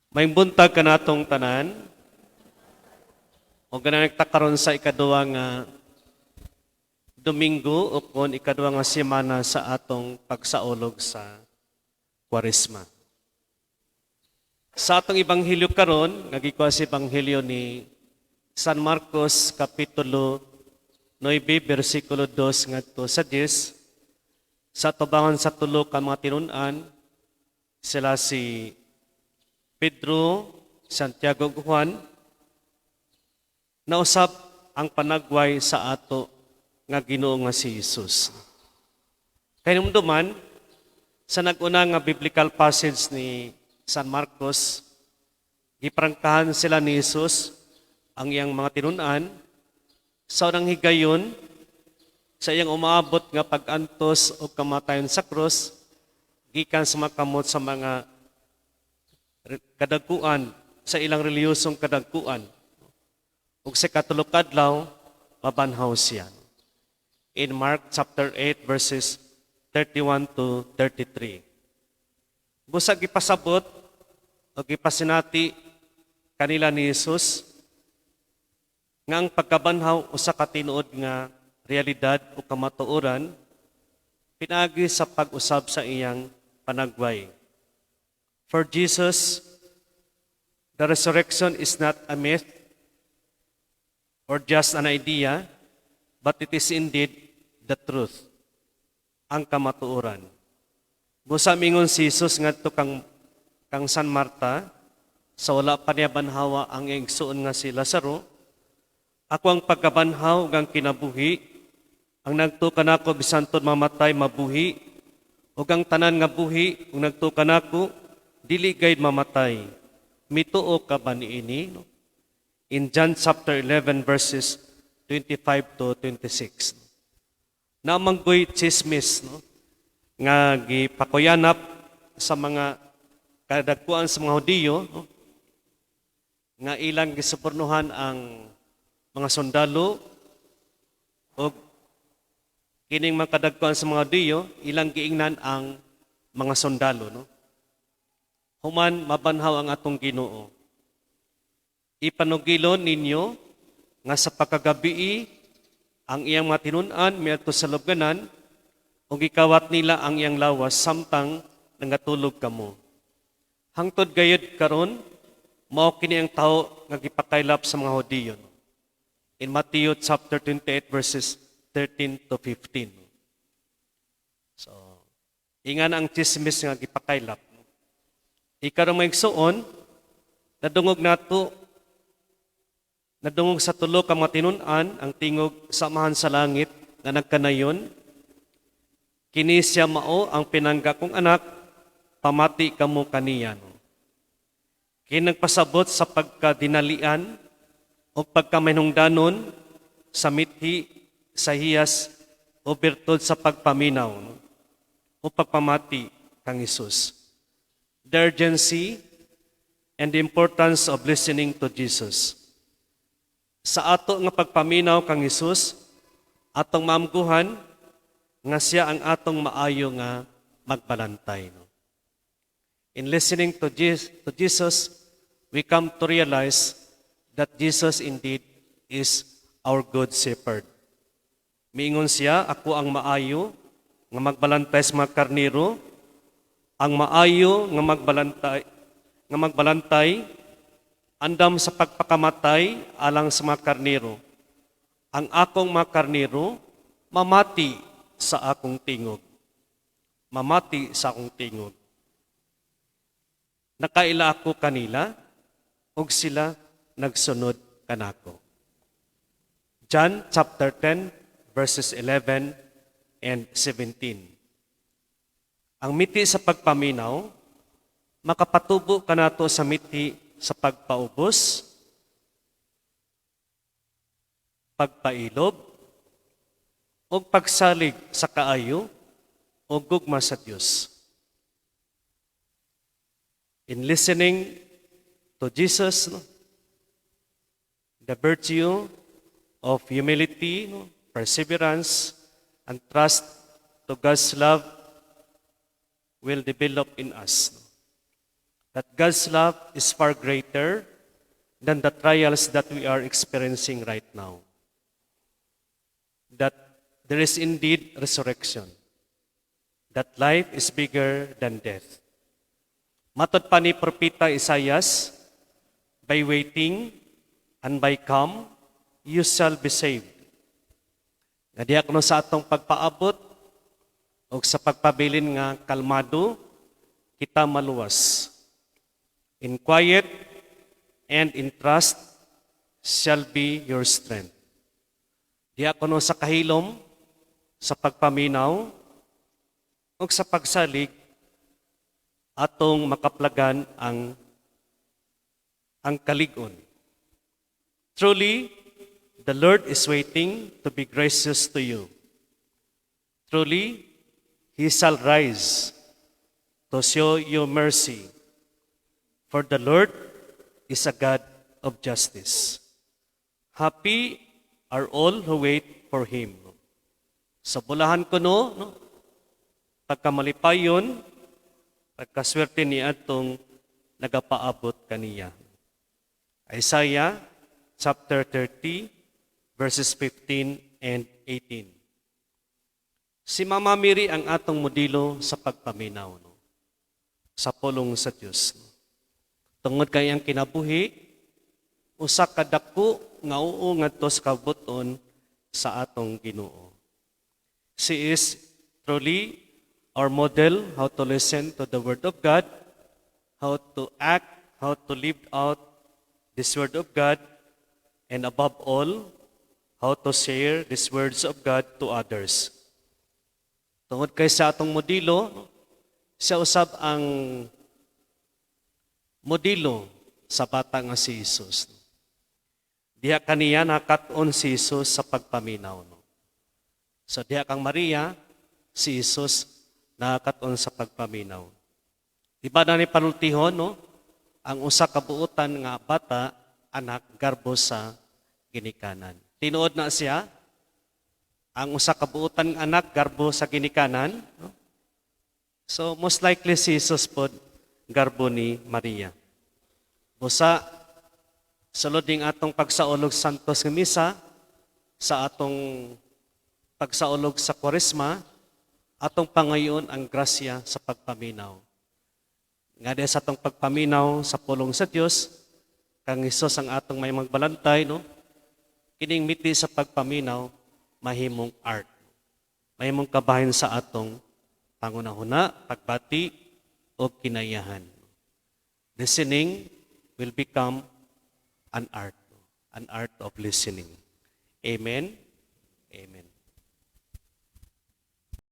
Maayong buntag kanatong tanan. O ganang karon sa ikaduha nga Domingo o kon ikaduha nga semana sa atong pagsaulog sa Kwaresma. Sa atong ebanghelyo karon, nga gikuha sa ebanghelyo ni San Marcos kapitulo 9 bersikulo 2 ngadto sa 10, sa tubangan sa tulo ka mga tinun-an, sila si Pedro, Santiago ug Juan, nausab ang panagway sa ato nga Ginoo nga si Jesus. Kahinumduman, sa nag-una nga biblical passage ni San Marcos, giprangkahan sila ni Jesus, ang iyang mga tinun-an, sa unang higayon, sa iyang umaabot nga pag-antos o kamatayon sa krus, gikan sa mga kamot sa mga kadagkuan, sa ilang reliyosong kadagkuan. Ug sa katulo ka adlaw, mabanhaw siya. In Mark chapter 8 verses 31 to 33. Busa gipasabot o gipasinati kanila ni Jesus nga ang pagkabanhaw usa ka tinuod nga realidad o kamatuoran pinaagi sa pag-usab sa iyang panagway. For Jesus, the resurrection is not a myth or just an idea, but it is indeed the truth, ang kamatuoran. Busa mingon si Jesus ngadto kang San Marta, sa wala pa niya banhawa ang iyang igsuon nga si Lazaro, "Ako ang pagkabanhaw ug ang kinabuhi, ang nagtuo kanako bisan mamatay mabuhi, ug ang tanan nga buhi ug nagtuo kanako dili gayud mamatay. Mituo ka ba niini?" No? In John chapter 11 verses 25 to 26. Naa man goy chismis, no, nga gipakuyanap sa mga kadagkuan sa mga Hudiyo, no, nga ilang gisubornuhan ang mga sundalo ug kining mga kadagkuan sa mga Hudiyo ilang giingnan ang mga sundalo, no, human mabanhaw ang atong Ginoo, "Ipanugilon ninyo nga sa pagkagabii ang iyang mga tinun-an miadto sa lubganan ug gikawat nila ang iyang lawas samtang nangatulog kamo." Hangtod gayud karon mao kini ang taho nga gipakaylap sa mga Hudiyo. In Matthew chapter 28 verses 13 to 15. So, ingan ang chismis nga gipakaylap. Ikaron, mga igsuon, nadungog nato, nadungog sa tulo ka mga tinun-an ang tingog sa Amahan sa langit nga nagkanayon, "Kini siya mao ang pinangga kong anak, pamati kamo kaniya." Kini nagpasabot sa pagkadinalian o pagkamahinungdanon sa mithi, sa hiyas o birtud sa pagpaminaw, no, o pagpamati kang Hesus. The urgency and the importance of listening to Jesus. Sa ato nga pagpaminaw kang Hesus, atong maamguhan nga siya ang atong maayo nga magbalantay. No? In listening to Jesus, we come to realize that Jesus indeed is our good shepherd. Miingon siya, "Ako ang maayo nga magbalantay sa mga karnero, ang maayo nga magbalantay andam sa pagpakamatay alang sa mga karnero. Ang akong mga karnero mamati sa akong tingog." Mamati sa akong tingog. "Nakaila ako kanila ug sila nagsunod kanako." John chapter 10 verses 11 and 17. Ang miti sa pagpaminaw, makapatubo kanato sa miti sa pagpaubos, pagpailob, o pagsalig sa kaayo o gugma sa Dios. In listening to Jesus, no, the virtue of humility, no, perseverance, and trust to God's love will develop in us. That God's love is far greater than the trials that we are experiencing right now. That there is indeed resurrection. That life is bigger than death. Matod pa ni Propeta Isaias, "By waiting and by calm, you shall be saved." Nga diha kuno sa atong pagpaabot o sa pagpabilin nga kalmado, kita maluwas. "In quiet and in trust shall be your strength." Diha kuno sa kahilom, sa pagpaminaw, ug sa pagsalig, atong makaplagan ang kalig-on. "Truly, the Lord is waiting to be gracious to you. Truly, He shall rise to show you mercy. For the Lord is a God of justice. Happy are all who wait for Him." Sa bulahan kuno, no, pagkamalipayon, pagkaswerte ni atong nagapaabot kaniya. Isaiah chapter 30 verses 15 and 18. Si Mama Mary ang atong modelo sa pagpaminaw, no, sa pulong sa Dios. No. Tungod kay ang kinabuhi, usa ka dako nga oo ngadto sa kabubut-on sa atong Ginoo. She is truly our model how to listen to the Word of God, how to act, how to live out this Word of God, and above all, how to share these words of God to others. Tungod kay sa atong modelo, siya usab ang modelo sa bata nga si Jesus. Diha kaniya nakat-on si Jesus sa pagpaminaw. No? So diha kang Maria, si Jesus nakakat-on sa pagpaminaw. Di ba na ni panultihon, no? Ang usa ka buutan nga bata, anak, garbo sa ginikanan. Tinuod na siya, ang usa ka buutan nga anak, garbo sa ginikanan. No? So most likely si Jesus pod garbo ni Maria. Busa sulod ning atong pagsaulog Santos nga Misa, sa atong pagsaulog sa Kwaresma, atong pangayon ang grasya sa pagpaminaw. Nga di sa atong pagpaminaw sa pulong sa Dios, kang Hesus ang atong may magbalantay, no? Kining miti sa pagpaminaw, mahimong art. Mahimong kabahin sa atong pangunahuna, pagbati, o kinayahan. Listening will become an art of listening. Amen.